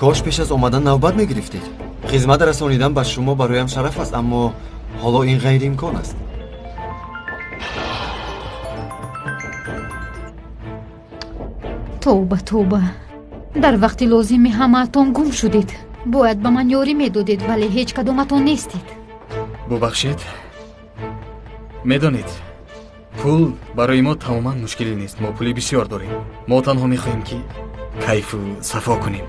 Кош пеш аз омадан навбат мегирифтед. Хизмат расонидан ба шумо бароям шараф аст, аммо ҳоло ин ғайриимкон аст. Тавба, тавба. Дар вақти лозими ҳамаатон гум шудед. Бояд ба ман ёрӣ медодед, вале ҳеҷ кадоматон нестед. Бубахшед. Медонед, пул барои мо тамоман мушкилӣ нест. Мо пули бисёр дорем. Мо танҳо мехоҳем, ки кайфу сафо кунем,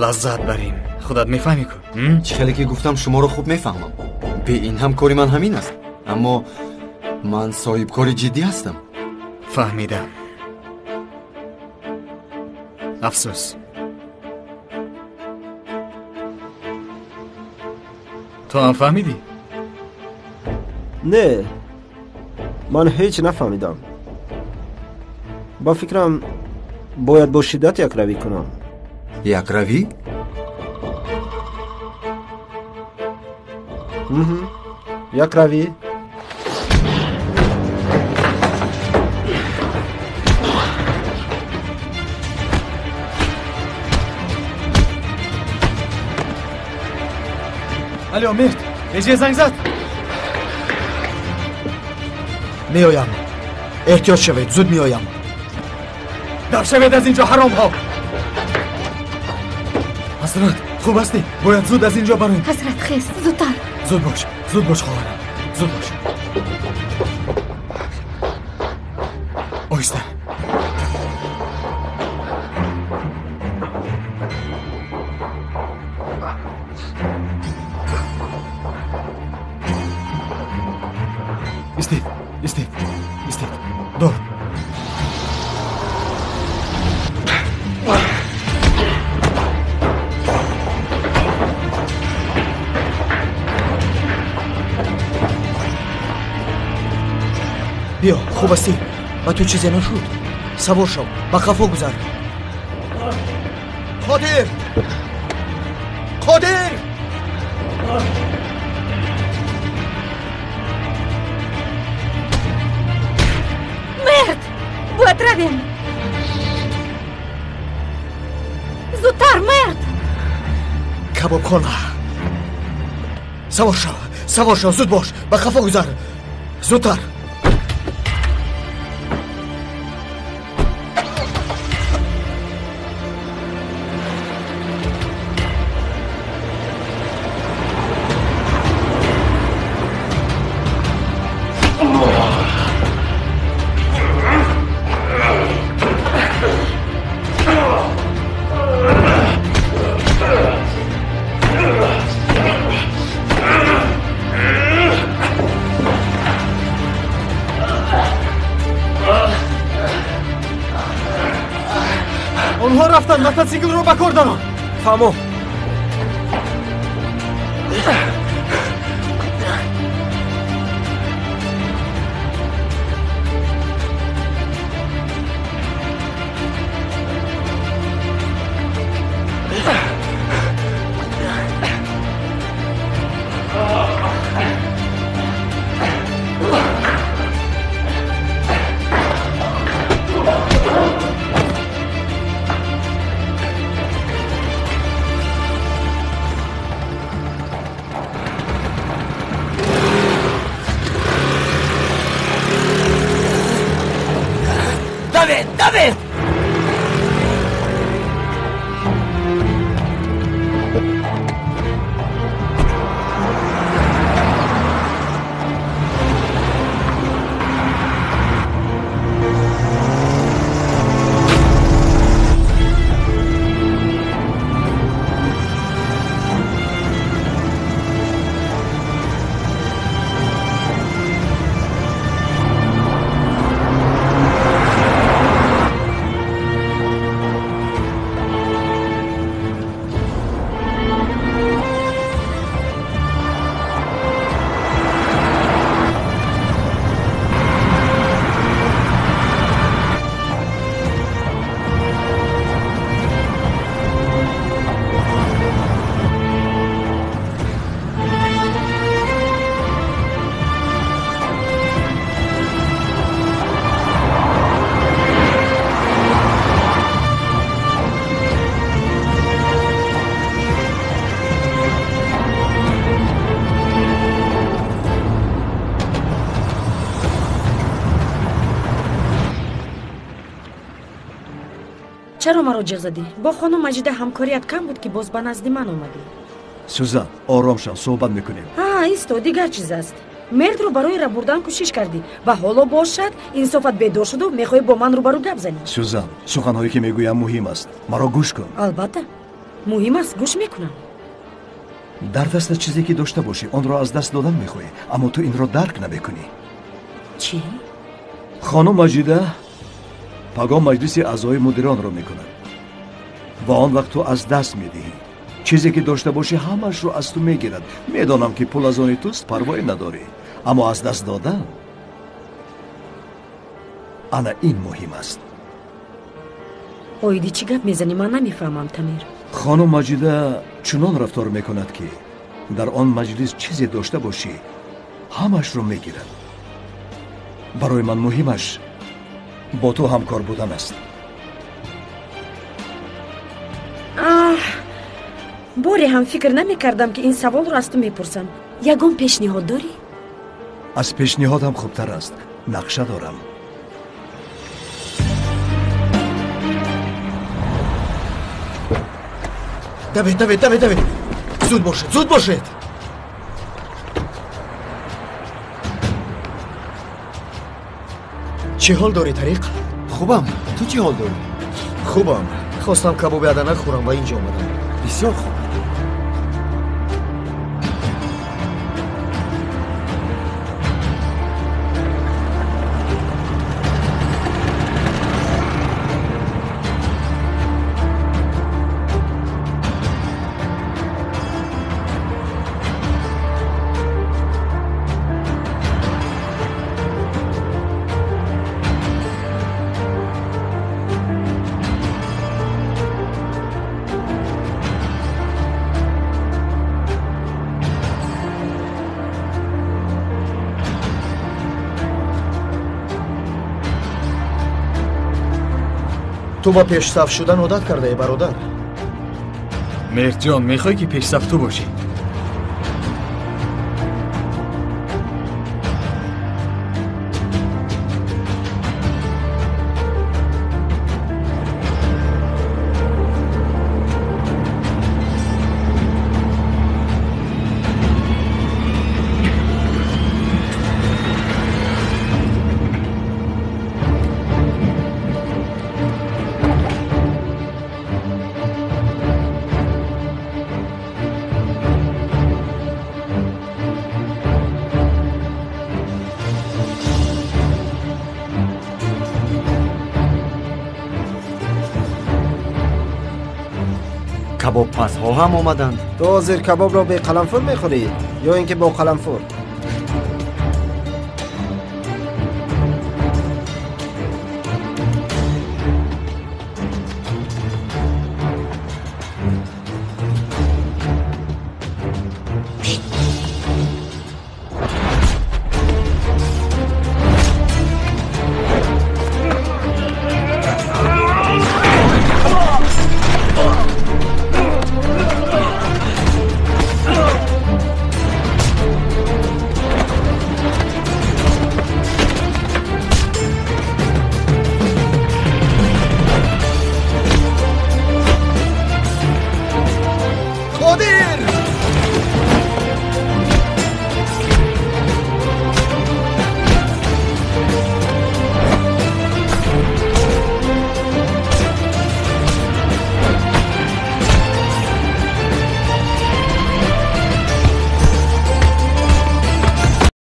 лаззат барем. Худат мефаҳмӣ ку? Чӣ хеле ки гуфтам, шуморо хуб мефаҳмам. Бе ин ҳам кори ман ҳамин аст, аммо ман соҳибкори ҷиддӣ ҳастам. Фаҳмидам. Афсӯс. Ту ҳам фаҳмидӣ? Не, ман ҳеҷ нафаҳмидам. Ба фикрам, бояд бо шиддат якравӣ кунам. Якравӣ? Якравӣ. Алло, Мерт, Эже занг зад. Меоям. Эҳтиёт шавед, зуд меоям. Даф шавед аз инҷо, ҳаромҳо. Ҳазрат, хуб ҳастӣ? Бояд зуд аз инҷо бароем. Ҳазрат, хез, зудтар. Зуд бош, зуд бош, хоҳарам, зуд бош. Оҳиста. Истед, истед, истед. Дор. Биё, хуб ҳастӣ? Ба ту чизе нашуд? Савор шав, ба қафо гузар. Қодир! Қодир! Мерд! Бояд равем! Зудтар, Мерд! Кабобхона! Савор шав, савор шав, зуд бош, ба қафо гузар. Зудтар! Онҳо рафтанд, мототсиклро ба кор дарон. Фаҳмо. Давид, Давид! Чаро маро ҷиғ задӣ? Бо хонум Маҷида ҳамкорият кам буд, ки боз ба назди ман омадӣ. Сюзан, ором шав, суҳбат мекунем. Ҳа, исто, дигар чиз аст. Мертро барои рабурдан кӯшиш кардӣ ва ҳоло бошад инсофат бедор шуду мехоҳӣ бо ман рӯбарӯ гап занӣ. Сюзан, суханҳое ки мегӯям муҳим аст. Маро гӯш кун. Албатта, муҳим аст, гӯш мекунам. Дар дастат чизе ки дошта бошӣ, онро аз даст додан мехоҳӣ, аммо ту инро дарк намекунӣ. Чӣ? Хонум Маҷида пагоҳ маҷлиси аъзои мудиронро мекунад ва он вақт ту аз даст медиҳӣ. Чизе ки дошта бошӣ ҳамаашро аз ту мегирад. Медонам ки пул аз они туст, парвое надорӣ, аммо аз даст додан ана ин муҳим аст. Оиди чӣ гап мезанӣ? Ман намефаҳмам, Тамир. Хонум Маҷида чунон рафтор мекунад, ки дар он маҷлис чизе дошта бошӣ ҳамаашро мегирад. Барои ман муҳимаш бо ту ҳамкор будан аст. Аҳ, боре ҳам фикр намекардам, ки ин саволро аз ту мепурсам. Ягон пешниҳод дорӣ? Аз пешниҳодам хубтар аст. Нақша дорам. Давед, давед, давед, давед! Зуд бошед, зуд бошед! Чӣ ҳол дорӣ, Тариқ? Хубам. Ту чӣ ҳол дорӣ? Хубам. Хостам кабоби Адана хӯрам ва инҷо омадам. Бисёр хуб. Ту ба пешсаф шудан одат кардаӣ, бародар. Меҳрҷон, мехоҳӣ ки пешсаф ту бошӣ? Кабобпазҳо ҳам омаданд. Ту ҳозир кабобро бе қаламфур мехӯрӣ ё ин ки бо қаламфур?